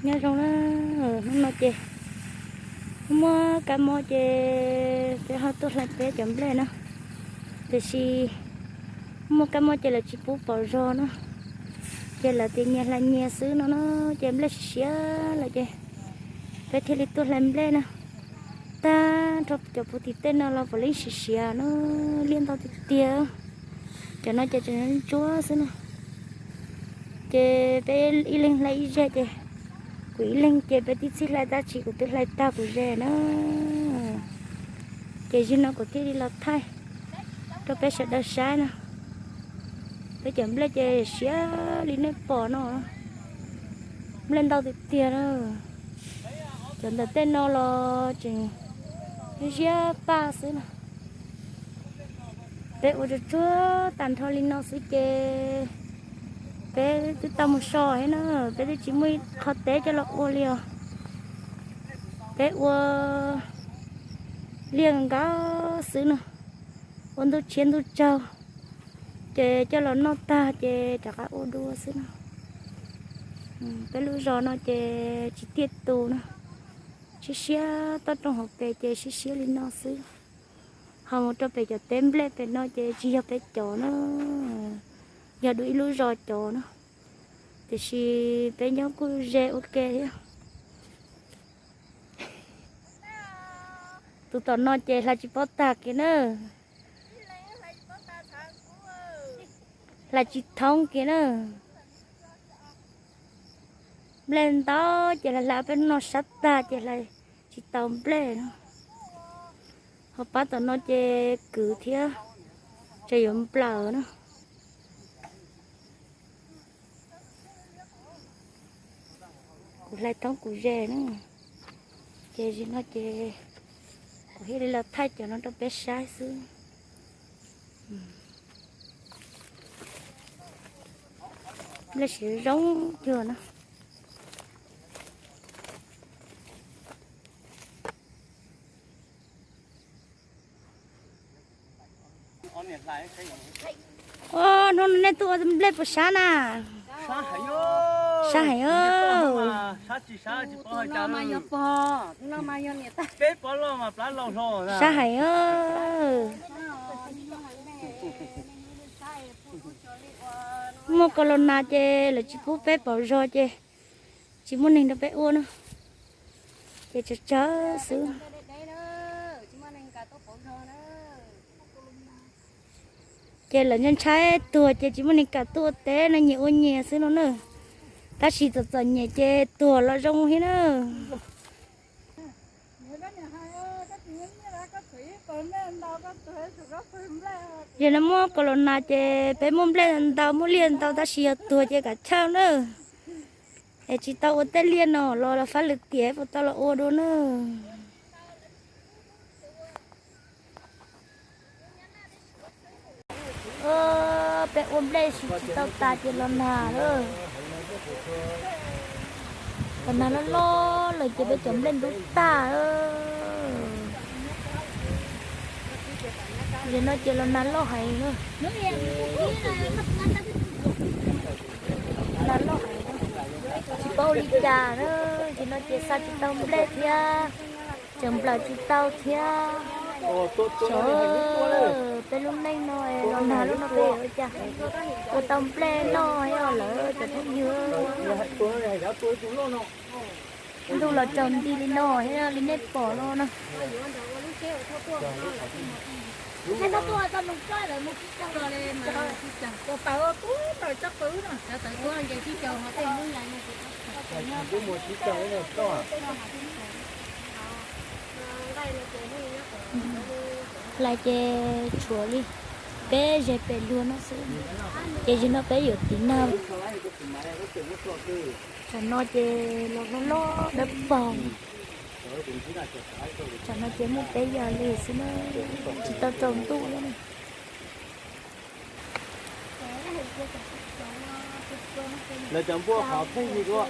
Nyob zoo na, hnub no ces muaj kab mob ces peb ho tuaj hlais peb cov nplej na. Tiam sis muaj kab mob ces lawv tsis pub pauv zog na, ces lawv tias nyias hlais nyias xwb no na, ces nplej siav siav lawm ces peb thiaj li tuaj hlais nplej na. Tag nrho cov puv tim tej no los puav leej siav siav na, liaj ntau tiag tiag. Cov no ces tseem ntsuab xwb na. Ces peb ib leeg hlais ib zeg ces kuv ib leeg ces peb tib txhij hlais tab sis kuv twb hlais tag kuv ze na. Ces zaum no kuv thiaj li los thaij rau peb sawv daws saib na. Peb cov nplej ces siav li nej pom no, nplej ntau tiag tiag na. Cov ntawm tej no los tseem ziab paj xwb na. Peb ua tsuag tsuag tag nrho li no xwb ces peb twb tau mus so thiab na, peb twb tsis muaj qhov teb coj los ua li os. Peb ua liaj nkaus xwb na, ua ntuj tshiab ntuj tsaug ces coj los noj tag ces rov qab ua dua xwb na. Peb lub zos no ces tsis tiaj tus na, siab siab, toj roob hauv pes ces siab siab li no xwb. Ho mus rau pem cov teb nplej pem no ces tsis yog peb cov na, yog dua ib lub zos cov na, tiam sis peb nyob kuj ze ua ke thiab. Tus tom no ces hlais tsis paub tag kiag na, hlais tsis thoob kiag na. Nplej ntau ces hlais hlais peb no sab tag ces hlais tsis tau nplej na. Ho pab tom no ces kwv thiab, tseem yuav nplawm na. Kuv hlais thoob kuv ze na, ces zaum no ces kuv thiaj li los thaij cov no rau peb saib xwb. Nplej siav zoo cuag no. Hnub no nej tuaj ua nplej puas sab na? Sab heev. Sab heev. Muaj kaus laus nas ces lawv tsis pub peb pauv zog ces tsis muaj neeg rau peb ua na, ces tsawg tsawg xwb. Ces lawv ntshai ntshai tuag ces tsis muaj neeg kam tuaj ua teb no, nyias ua nyias xwb no na. Tab sis txom txom nyem ces tuag los zoo thiab na. Yog no muaj kaus laus nas ces peb muaj nplej ntau muaj liaj ntau tab sis yog tuag ces kav chawj na. Es tsis tau ua tej liaj no los los fab lwm tiam puas tau los ua dua na. Peb ua nplej siav tsis tau tas ces los nag lawm. Los nag loj loj lawm ces peb cov nplej ntub tag. Zaum no ces los nag loj heev. Nag loj heev, tsis paub ua li cas na. Zaum no ces xa tsis tau nplej thiab, tseem nplawm tsis tau thiab. Xyov peb lub neej no los nag loj no peb yuav ua cas ua tau nplej noj thiab lawm cov phooj ywg. Ntuj los tsaus nti li no thiab li nej pom no na. Hlais ces tshuav li peb ze pem luag no xwb, ces zaum no peb yuav tiv nag. Tsam no ces los loj loj dawb paug. Tsam no ces muaj peb yam li xwb na, tsis tau tsaus ntuj li. Lawv cov npua qhov pheej li dua.